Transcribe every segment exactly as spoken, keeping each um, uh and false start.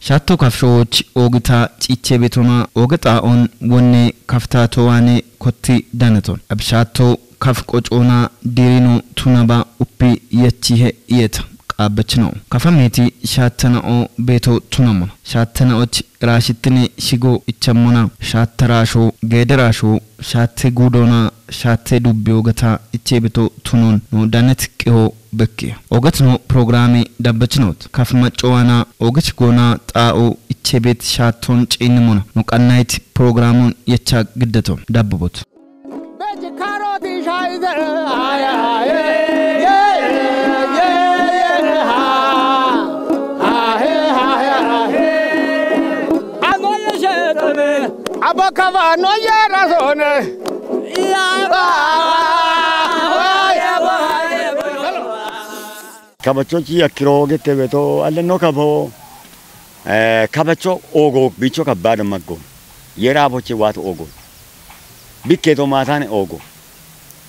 Shaatto kafisho'ooch oogita ciichchee beetona ooge xaa'on wonne kafitaato waane kotti daneton. Abishaatto kaf qocoona diirino tunaba uppi yachihe iyeta qaabbachino. Kafameeti shaattana'o beeto tunamona. Shaattana'och raashittine shigo ichammona. Shaattaraasho, geederaasho, shaatte guudoona, shaatte dubbi oogata ichchee beeto tunon no danet qiho bekkiya. Ogatino pirogiraame dabbachinoot. Kaf maccowaana oogich goona xaa'o ichchee beet shaatton ciinnimona. No qannayt pirogiraamon yachcha giddaton dabbobot. Beji karoti shaize, aya, ye, ye, ye, ye, ha. Ha, he, ha, he, ha, he. Anoye shetone. Abakava anoye razone. Ya ba, ya ba, ya ba. Kabachochi yakkiro gette beeto, alle no kabo. Eh, kabacho oogo bicho kabbaado maggo. Yeraafoche waat oogo. Bikkeeto maataane oogo.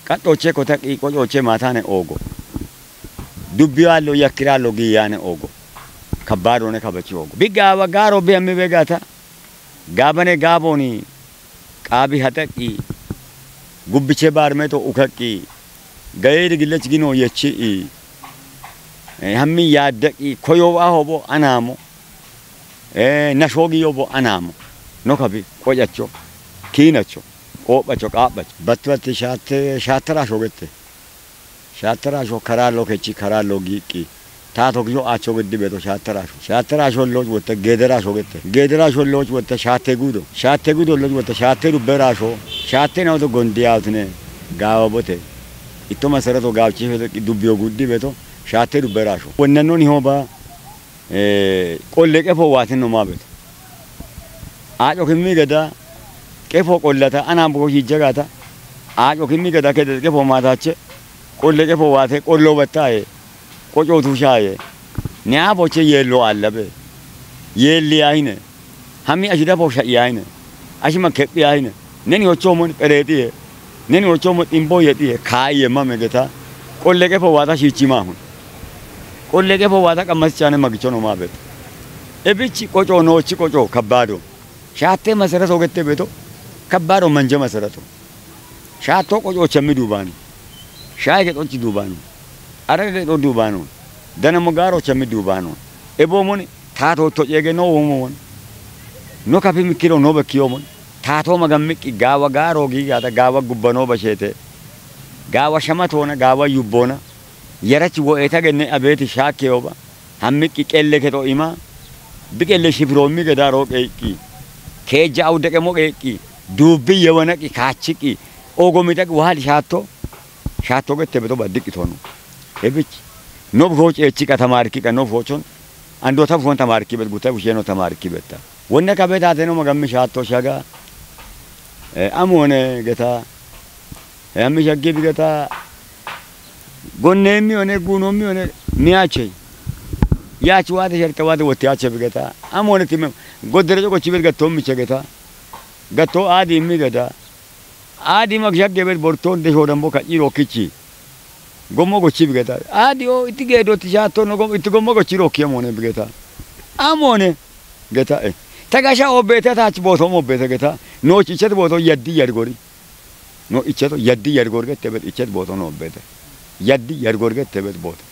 Qaxxooche kotaqi qocooche maataane oogo. Dubbiyaallo yakkiraallo giiyaane oogo. Kabbaadone kabachi oogo. Bi gaawa gaaro bi ammi begaata. Gaabane gaabooni qaabi haxaqqi. Gubbiche baarmeeto ukaqqi. Gayeedi gillech gino yechi'i. Eh, hammi yaaddaqqi koyoowa hoobo anaamo. Eh, nashoogi yoobo anaamo. No kabi qocacho. Kiinacho. Qoophacho qaaphacho. Battuwatti shaatte, shaattara shogette. Shaattara sho karaallo kechi karaallo giiqqi. Taato giyo acho giddi beeto shaattara sho. Shaattara sho loch wotte geedera shogette. Geedera sho loch wotte shaatte gudo. Shaatte gudo loch wotte shaatte dubbera sho. Shaatte nawto gondi yaawtine gaawa bote. Itto masarato gaawchi fete dubbiyo guddi beeto shaatte dubbera sho. Wonnanno ni hooba, eh, qolle qefo waatinno maa beeto. Aaco kimmi geda qefo qollata, ana buko shijjagata. Aaco kimmi geda kede qefo maatache, qolle qefo waate, qollo battaye, qoco tushaaye. Ne aafoche yeello aallabe. Yeelli yaahine. Hammi ashi dafo sha'i yaahine. Ashi makkephi yaahine. Neni hochoomon phereexiye. Neni hochoomon ximbo yedhiye. Kaa'iye mame geta. Qolle qefo waata shiichi maahun. Qolle qefo waata qammas chaane magicho no maa beeto. Ebichi qoco noochi qoco kabbaado. Shaatte masarato gette beeto. Kabbaado manje masarato. Shaatto qoco chammi duubaani. Shaaye gexochi duubaano. Araga gexo duubaano. Danamo gaaro chammi duubaano. Eboomon taato to ceege no woomon. No kafi mikkiro no bekkiyoomon. Taato magammiqqi gaawa gaaro giigaata gaawa gubbanoo basheete. Gaawa shamatoona gaawa yubboona. Yarachi wo'eeta genne abeeti shaakkeyooba. Hammiqqi qelle kexo ima. Bi qelle shifiroo immi gedaaroo qeeqqi. Keejja awudeqemo qeeqqi. Duubbi yewanaqi kaachiqqi. Ogo mitaqi wahali shaatto. Shaatto gette beto baddiqqi tonu. Ebich. No bufoo ceechiqa tamaarikkiqa no bufoochon. Andota bufoon tamaarikki bet guta busheeno tamaarikki betta. Wonna kabe taateno magammi shaatto shaga. Eh, amoone geta. Eh, ammi shaggi bigeta. Gonneemmi one, guunoommi one, miyaache. Yaachi waate sharqa waate wotti yaache bigeta. Amoone timme goddere cogochi bet gattoommiche geta. Gattoo aadi immi geda. Aadi mag shagge bet bortoon deshoo dambo ka'yi rookkichi. Gommo gochi bigeta. Aadi oo itti geedotti shaatto no gom-, itti gommo gochi rookki amoone bigeta. Amoone geta e. Tagasha obbeete taach booto mobbeete geta. Nooch ichet booto yaddi yadgori. No icheto yaddi yadgor gette bet ichet booto no obbeete. Yaddi yadgor gette bet booto.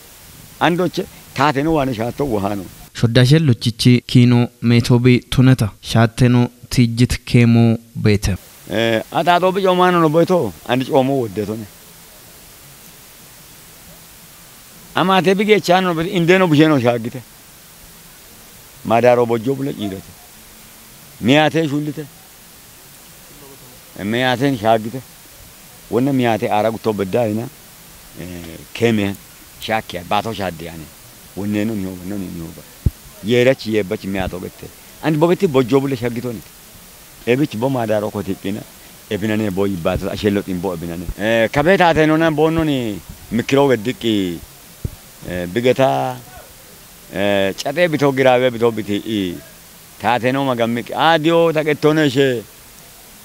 Andoche taateno waane shaatto wahaano. Shoddashe lochichi kiino meetoobi tuneta. Shaatteno tiijjit keemo beete. Eh, ataaxoo bi coomaano no beeto, andi coomo woddeetone. Amaatee bi geechaano no beeto, indeno busheeno shaaggite. Maadaaroo bojjoo bule ciirete. Miyaatee shullite. Miyaateen shaaggite. Wonna miyaatee aara guttoo beddaayina. eh, keme, shakia, bato shadde ane. Wonne no nyoba, no nyoba. Yera chi yeba chi me ato gette. And bogeti bojjo bulle shaggitoni. Ebich bo madaro ko tiqqina. Ebinane bo yibbata ashello ximbo ebinane. Eh, kabeta tenona bonnoni mikiro geddiqi, eh, bigeta, eh, cate bito girawe bito biti i. Tateno magammiqi. Adio taqettoneshe.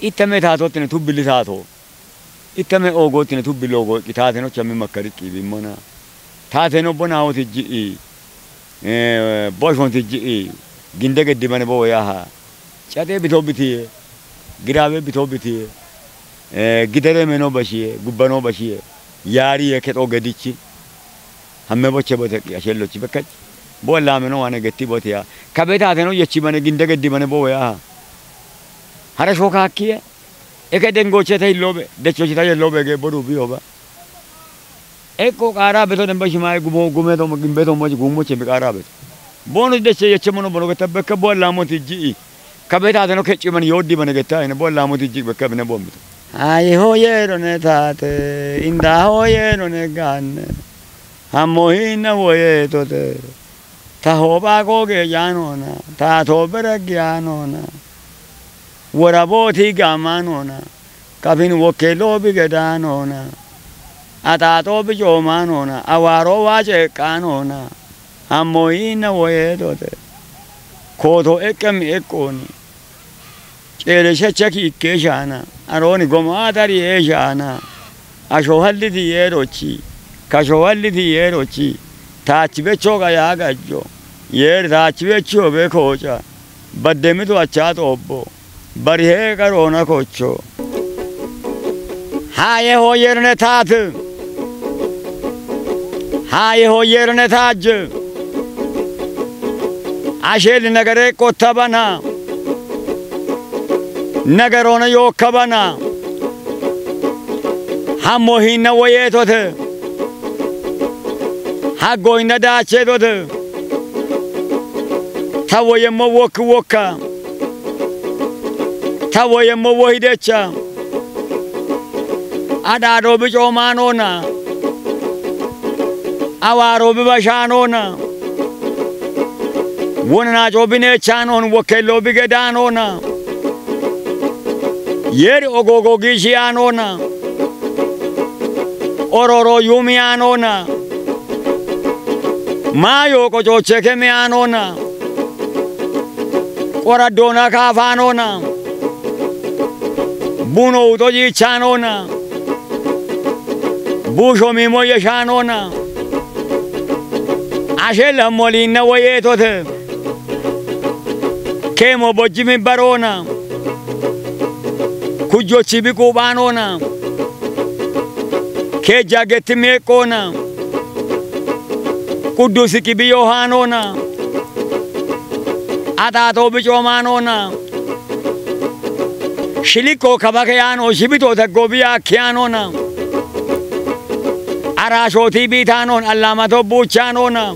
Ittame tatotine tubbilli tato. Ittame ogottine tubbilli ogo. Tateno chammi makkariqi bimmona. Tateno bona hoti ji'i. Eh, boshonti ji'i. Ginde geddibane bo yaha. Cate bito bitiye. Girawe bito bitiye. Eh, gidere meno bashiye. Gubbano bashiye. Yariye keto gedichi. Hamme boche bote ashellochi bekkachi. Bo lameno wane getti bote ya. Kabeta teno yechi bane ginde geddi bane bo ya. Hara shoka kiye. Eke dengoche ta illobe. Dechochi ta yellobe ge bodu biyoba. Eko qara beto demba shima gumo gume to gimbe to moji gumo che bi qara beto. Bono deche yeche mono bono getta bekka bo lamoti ji'i. Kabeta teno kecci man yoddi bane getta ine bo lamoti ji'i bekka bine bomito. Hayi hoyero ne tate, inda hoyero ne ganne. Hammo hinna woyetote. Ta hoba goge yanona, ta to bereg yanona. Wora boti gamanona. Kafin wokke lobi gedanona. Ata to bi jomanona. Awaro wache kanona. Hammo hinna woyetote. Koto eqqe mi eqqoni. Ceele shechaki ikke shaana. Arooni gomo atari ee shaana. Asho halliti yeerochi. Kasho halliti yeerochi. Taachi becho ga yaa gajjo. Yeeri taachi becho be kooca. Baddemitu achaa xoobbo. Bari hee qaroona kocho. Haaye hoyerone taati. Haaye hoyerone taajje. Asheli nagare qottabana. Nagarona yokkabana. Hammo hinna woyetote. Haggo hinna daachedote. Ta woyemmo wokki wokka. Ta woyemmo wohidecha. Adado bi coomanona. Awaro bi bashanona. Wonana cobi nechanon wokkello bi gedanona. Yeri ogogo gishi anona. Ororo yumi anona. Mayo kochoche kemi anona. Qoradona kafanona. Buno uto jichanona. Busho mimo yeshanona. Ashela molinna woyetote. Kemo bojjimi barona. Kujjochi bi qubanona. Keja getti meqona. Quddusi kibi yohanona. Atato bi coomanona. Shilikko kabake yaano shibito taggo bi akkiyanona. Arashooti bi taanon allamato buchanona.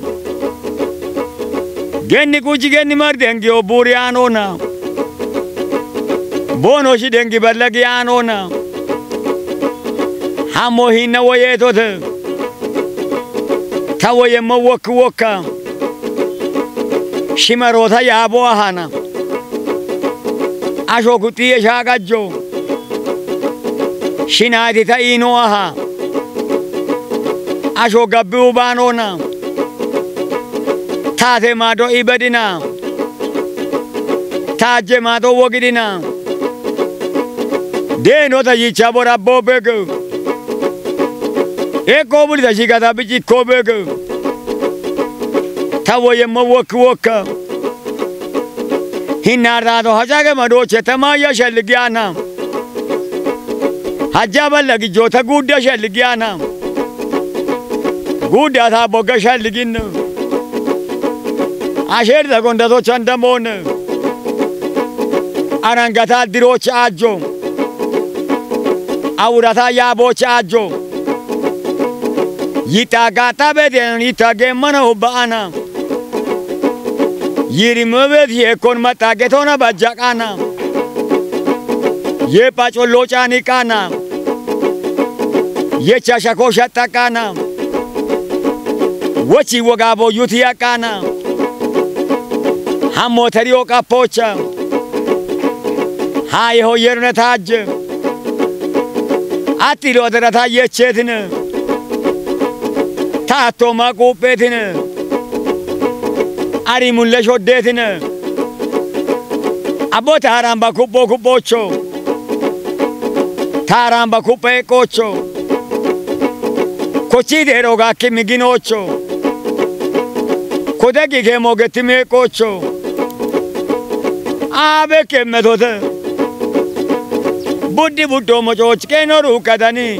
Genni quji genni mar dengi obburi anona. Bono shi dengi ballagi anona. Hammo hinna woyetote. Ta woyemmo wokki wokka. Shimarota yaabo ahana. Asho kuxiye shagajjo. Shinati ta ino aha. Asho gabbi ubanona. Tate mado ibedina. Taje mado wogidina. Deno ta yicha bora bobege. Eko buli ta shigata bichi kobege. Ta woyemmo wokki wokka. Hinardato hajage madoche ta maya shelgiana. Hajja ballagi jota gudda shelgiana. Gudda ta boga shelgin. Asher da gonda to chanda mone. Arangata diro chajo. Aurata yabo chajo. Yita gata beden yita gemana ubana. Yiri mobet ye kon mata getona bajak ana. Ye pacho lochani kana. Yecha shako shatta kana. Wochi woga bo yuti akana. Hamo tari o kapocha. Haye ho yerna taje. Ati lo adara ta yechetine. Ta to ma kupetine. Ari mulle shoddetine. Abo taramba kupo kupocho. Taramba kupe kocho. Kochi dero ga kimi ginocho. Kodegi ke moge time kocho. Abe ke metote. Buddi buddo mocho chike no ru kadani.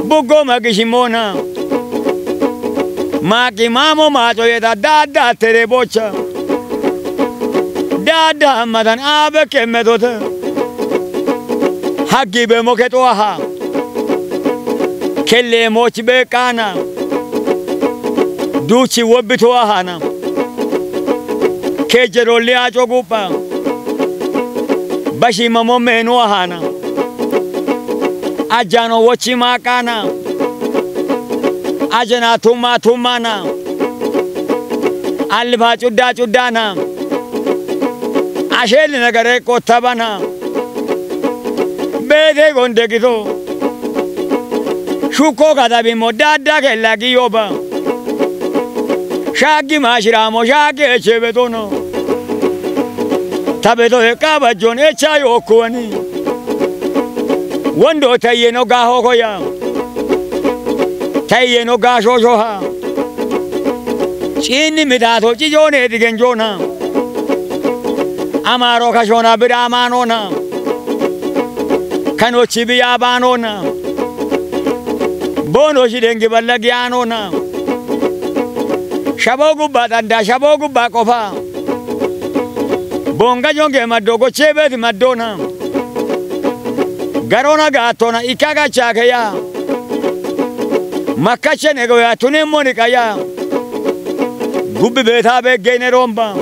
Bugo magishimona. Maki mamo macho yeta dada tere bocha. Dada madan abe ke metote. Hagi be moke to aha. Kelle mochi be kana. Duchi wobi to ahana. Kejero le acho gupa. Bashi mamo meno ahana. Ajano wochi makana. Ajana tuma tumana. Alba chudda chuddana. Ashel nagare kotabana. Bede gonde gido. Shuko gadabi mo dada ke lagi yoba. Shagi mashiramo shagi echebetono. Tabeto ekaba jon echayo kuani. Wando tayeno gaho koya. Tayeno gasho shoha. Chini midato chijone digenjona. Amaro kashona biramanona. Kano chibi abanona. Bono shidengi balagianona. Shabogu badanda shabogu bakofa. Bonga jonge madogo chebeti madona. Garona gatona ikaga chakeya. Makache nego ya tune monika ya. Gubbi beta be gene romba.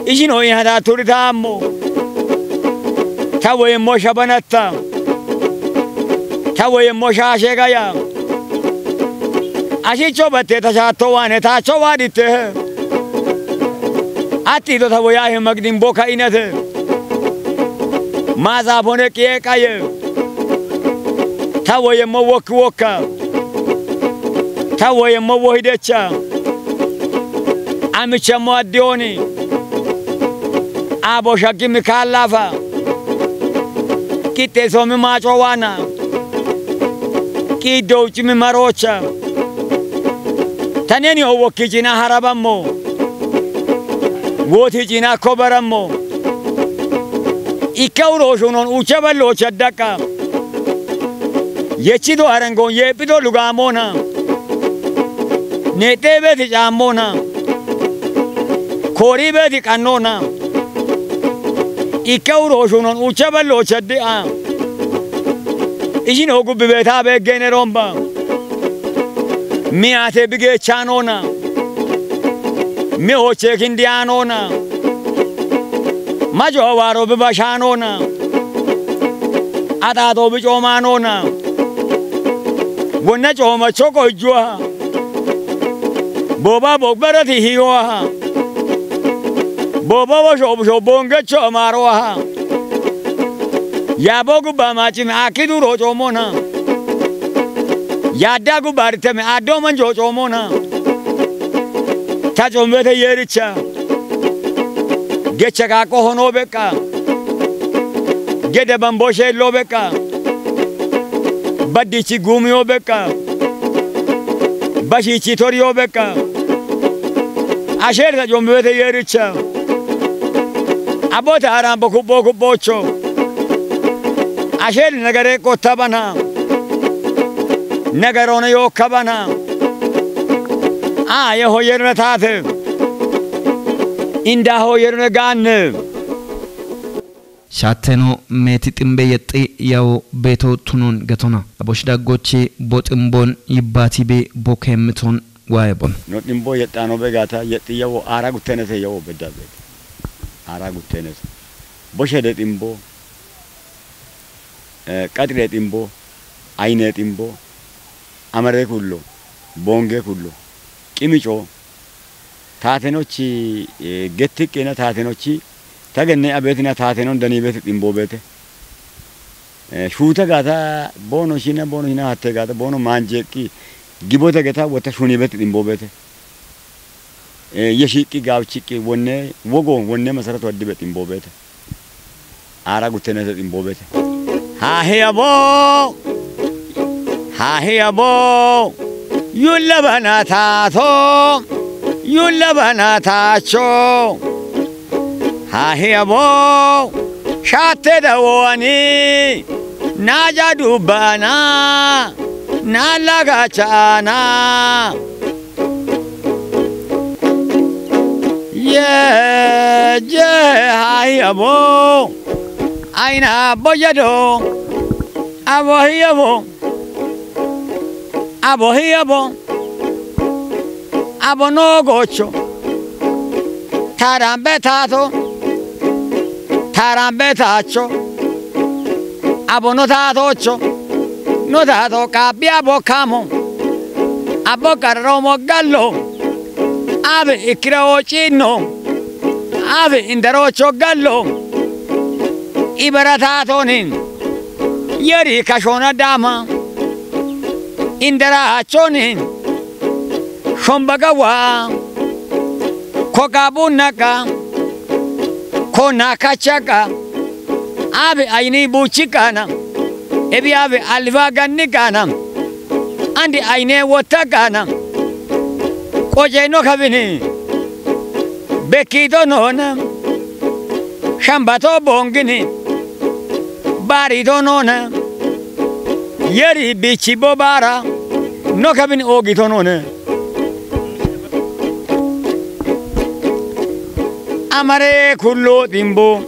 Ishino ihada turita mo. Tawe mo shabanata. Tawe mo shashegaya. Ashi choba te ta sha to wane ta choba di te. Ati do ta boya he magdin boka inate. Maza bone kiye kaye. Ta woye mo woki woka. Ta woye mo wohi decha. Ami chamo adioni. Abo shaki mi kalafa. Kite so mi macho wana. Kido uchi mi marocha. Taneni owo kijina harabamo. Woti jina kobaramo. Ikauro shunon uchaba locha daka. Yechido arangon yepido lugamona. Netebe di jamona. Koribe di kanona. Ikauro shunon uchaba locha de a. Ijin ogu bibeta be gene romba. Mi ate bige chanona. Mi oche kindianona. Majo waro biba shanona. Ata to bi choma nona. Wona choma choko jua. Boba bogbara ti hiwa. Boba wo shobu shobonge choma roha. Ya bogu ba ma chi mi akidu ro chomona. Ya dagu bari te mi adoman jo chomona. Ta chombe te yericha. Gecha ga kohono beka. Gede bamboshe lo beka. Badichi gumio beka. Bashichi torio beka. Asher ta chombe te yericha. Abota arambo kubo kubocho. Ashel nagare kotabana. Nagarona yo kabana. Aye hoyerna tate. Inda hoyerna ganne. Shatteno meeti ximbe yexxi yawo beeto tunon gatona. Aboshida gochi bo ximbon yibbati be bo keemmiton waye bon. No ximbo yexxano be gata yexxi yawo aara guttenete yawo bedda beeti. Aara guttenete. Boshede ximbo. eh, qaxire ximbo, ayine ximbo, amare kullo, bonge kullo, qimico, taatenochi, eh, gettiqqina taatenochi, tagenne abetina taatenon danibete ximbo bete. Eh, shuuta gaata boono shina, boono shina hatte gaata boono maanjeeqqi gibote geta wotta shunibete ximbo bete. Eh, ye shiiqqi gaawchiqqi wonne wogo wonne masaratu addibe ximbo bete. Aara guttenete ximbo bete. Haahi abo, haahi abo, yulla bana taato, yulla bana taacho. Haahi abo, shaatte dawowani, naaja dubbana, naallagachana. Ye, je, haahi abo, ayina abo jado, abo hi abo, abo hi abo, abo no gocho, tarambe taato, tarambe taacho, abo no taatocho, no taato qabbi abo kamo, abo qararo mo gallo, abe ikkira o cinno, abe indarocho gallo, ibara taatoni, yeri kashona dama, indara achoni, shombaga wa, koka bunaka, kona kachaka, abe ayini buchikana, ebi abe alfa gannikana, andi ayine wotakana, qoje no kabini, bekito nona, shambato bongini, barito nona, yeri bichi bo bara, no kabini ogito nona. Amare kullo ximbo.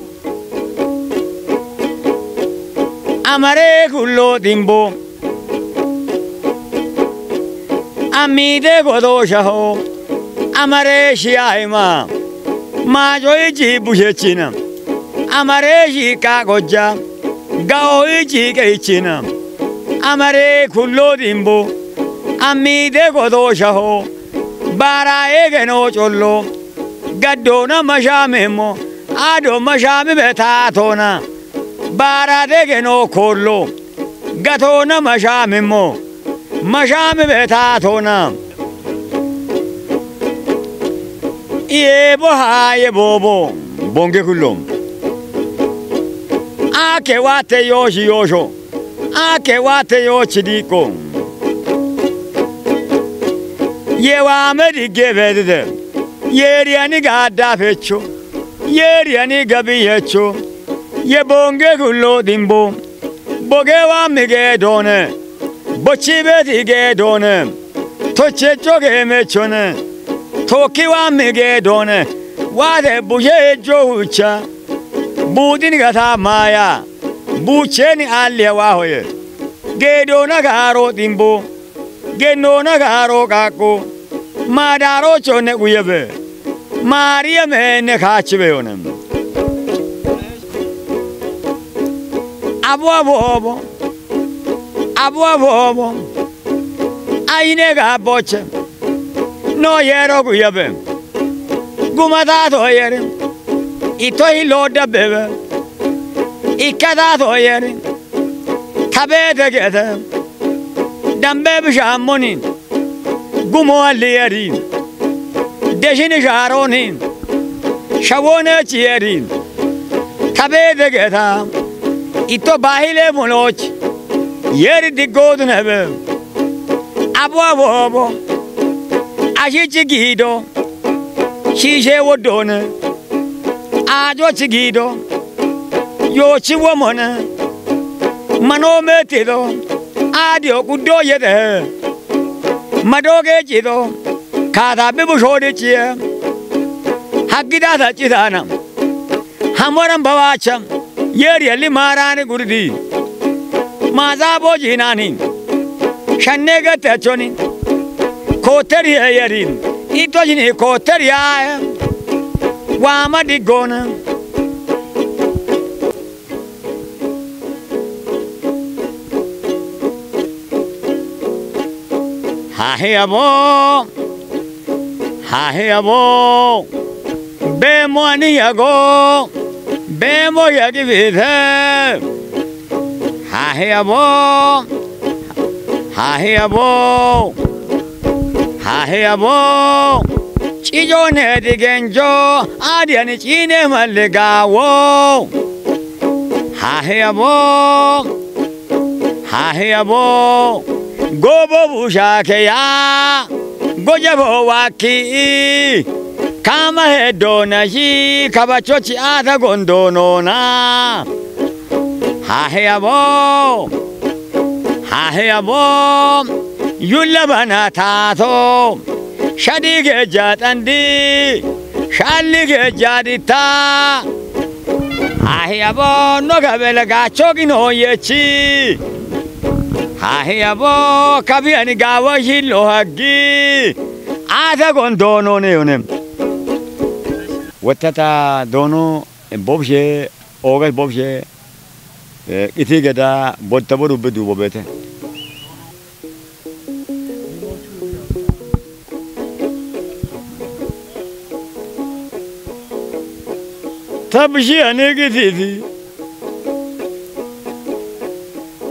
Amare kullo ximbo. Amide godo shaho. Amare shi ayima. Majo iji bushechina. Amare shi ka gojja. Gao iji ke ichina. Amare kullo ximbo. Amide godo shaho. Bara egeno chollo. Gaddona mashamimmo, ado mashamibe taatona. Bara degeno kollo. Gatona mashamimmo, mashamibe taatona. Iye bo ha ye bobo, bonge kullo. Ake wate yoshi yosho. Ake wate yo chidiko. Ye wa me di gebe de. Ye ri ani ga da fecho. Ye ri ani ga bi yecho. Ye bonge kullo ximbo. Boge wa mi ge done. Bochi be di ge done. Toche cho ge me chone. Toki wa mi ge done. Wa de buje jo ucha. Budini gata maya. Bucheni alia wa hoye. Gedona garo ximbo. Genona garo kako. Madaro chone uyebe. Maria me ne kachibe yonem. Abo abo abo. Abo abo abo. Ayine ga boche. No yero guyebe. Guma da do yere. Ito hi lo da bebe. Ika da do yere. Tabe de gete. Dambe bishamoni. Gumo aliyeri. Deshini sharoni. Shawone chiyeri. Tabe de geta. Ito bahile moloch. Yeri di godun hebe. Abo abo abo. Ashi chigido. Shishe wodone. Ajo chigido. Yo chiwomone. Mano metido. Adio kudo yede. Madoge chido. Kada bibu shodi chie. Hagida da chidana. Hamoran bawacha. Yeri ali marani gurdi. Maza boji nani. Shanne ga techoni. Koteri yeri. Ito jini koteri ya. Wa ma digona. Hahe abo, hahe abo, bemo ani yago, bemo yagi bite. Hahe abo, hahe abo, hahe abo, cijo ne di genjo, adi ani cine maligawo. Hahe abo, hahe abo, gobo bushake ya, gojabo waki, kama hedona shi, kabachochi ata gondonona. Hahe abo, hahe abo, yulla bana tato, shadi ge jatandi, shalli ge jadita. Hahe abo, no gabele ga chogi no yechi. Hahe abo, kabi ani gawa hilo hagi. Ata gon dono ne yone. Watata dono bobshe, ogas bobshe. Eh, iti geda botta bodu bedu bobete. Tabshi ane gititi.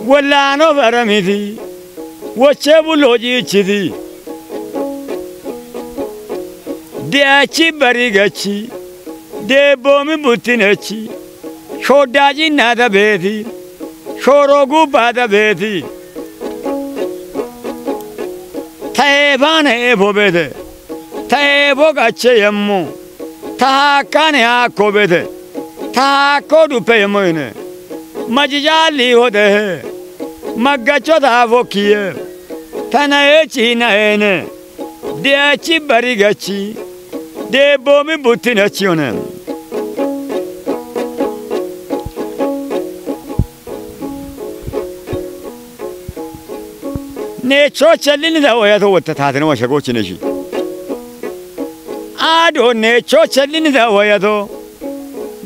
Wala no faramiti. Wache bu loji chiti. De achi bari gachi. De bomi butin achi. Shodaji nada beti. Shorogu bada beti. Tae bane ebo bede. Tae bo gache yemmo. Tahakane akko bede. Tahakko dupe yemmo ine. Majijali hode he. Magacho da vokiye. Tana echi na ene. De achi bari gachi. De bomi butin achi one. Ne choche lini da waya to wata ta tana washa gochi ne shi. Ado ne choche lini da waya to.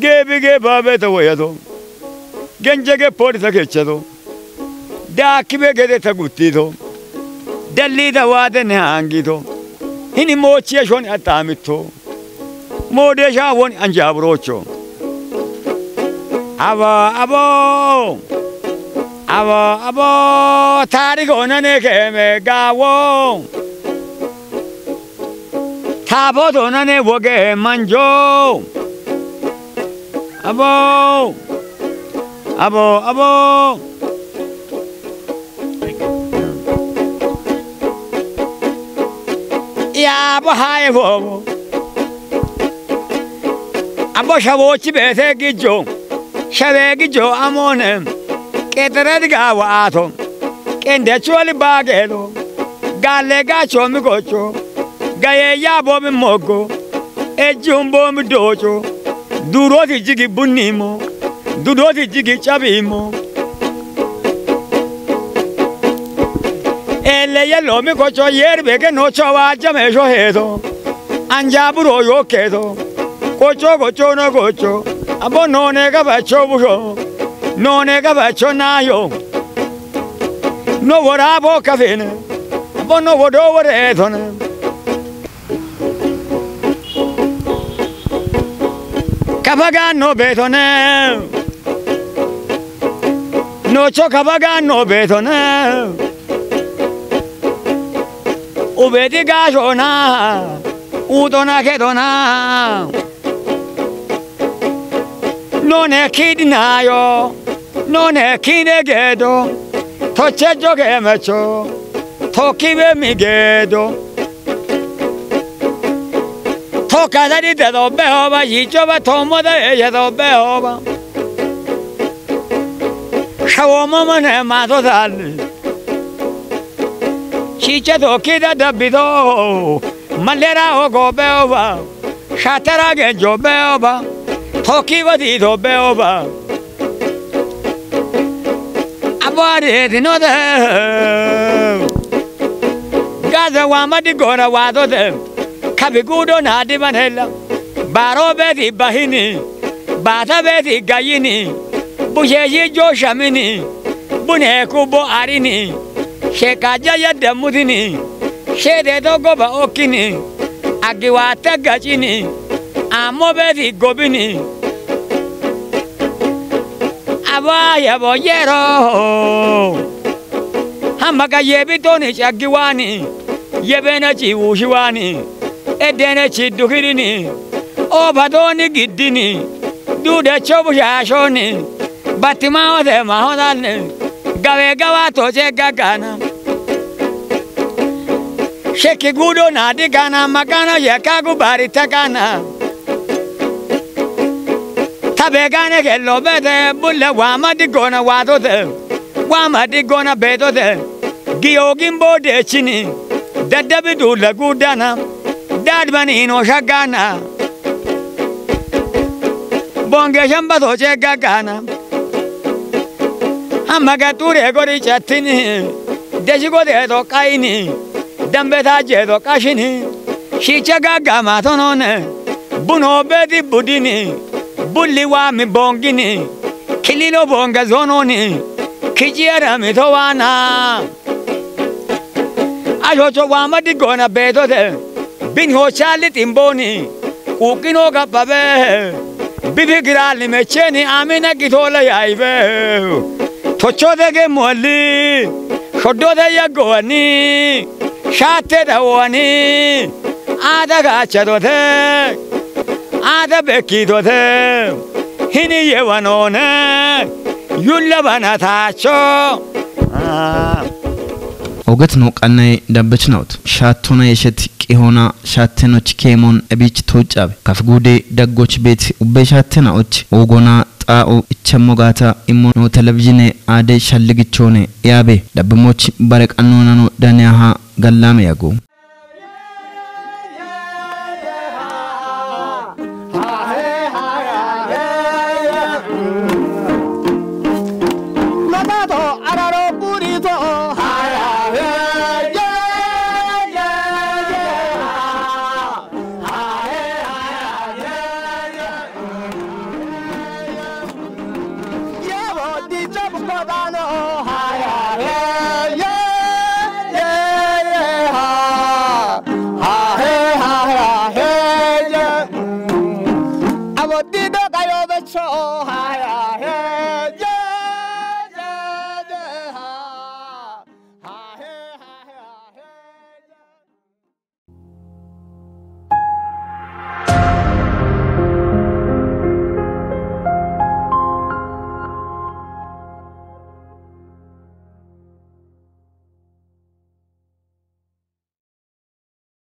Gebi ge babe to waya to. Genje ge pori ta keche to. Da kibe ge de ta guti to. Dalli da wade ne hangi to. Hini mochi ya shoni atami to. Mo de sha woni anja brocho. Abo, abo. Abo, abo. Tari go na ne ke me ga wo. Tabo do na ne wo ge manjo. Abo. Abo, abo. Ya bo haye bo. Abo shawo chi bete gijo. Shawe gijo amone. Ketere diga wa ato. Kende choli bagelo. Gale ga chomi gocho. Gaye ya bo mi mogo. Ejumbo mi docho. Duro ti jigi bunimo. Duro ti jigi chabimo. Ele ye lo mi kocho yer bege no chawa jame jo hedo. Anja buro yo kedo. Kocho kocho no kocho. Abo no ne ga ba cho buro. No ne ga ba cho na yo. No wora bo kafene. Abo no wodo wore thone. Kabaga no betone. No cho kabaga no betone. Ubedi ga jona. Udona kedona. No ne kidina yo. No ne kine gedo. To chejo ge mecho. To kibe mi gedo. To kazari de do behoba, yichoba to moda ye do behoba. Shawo mama ne ma to dali. Chiche to kida da bido. Malera ogo behoba. Shatara ge jo behoba. To kiba di do behoba. Abwari eti no de. Gaza wa madi gora wa do de. Kabi gudo na di banela. Baro beti bahini. Bata beti gayini. Bushe yi jo shamini. Bune kubo arini. Sheka jaya de mudini. Shede dogo ba okini. Agiwa tagachini. Amo bedi gobini. Aba yabo yero. Hamaga yebi toni chagiwani. Yebene chi wushiwani. Edene chi duhirini. Obadoni gidini. Dude chobu shashoni. Batima ode mahodane. Gawe gawa toche gagana. Sheki gudo na digana magana yekagu bari tagana. Tabegane ke lobede bulle wama digona wadode. Wama digona bedode. Giogin bode chini. Dadabi dula gudana. Dadmani no shagana. Bonge shamba toche gagana. Hamaga ture gori chatini. Deshi gode do kaini. Dambe taje do kashini. Shicha gaga matonone. Buno bedi budini. Bulli wa mi bongini. Kililo bonga zononi. Kijiara mi towana. Ajocho wa madigona bedode. Bin ho chali timboni. Ukino gapabe. Bibi girali mecheni amina gitola yaibe. Tochode ge moli. Shodode ya goani. Shate da wani. Ada gacha dode. Ada beki dode. Hini ye wanone. Yulla bana tacho. Ah. Oget no qannay dabbech nawt. Shattona yeshet qihona shattenoch kemon ebich tocabe. Kaf gude daggoch bet ubbe shattena och ogona xa'o ichemmo gata immo no televizhine ade shalligichone yabe. Dabbemoch bare qannona no dane aha gallame yago.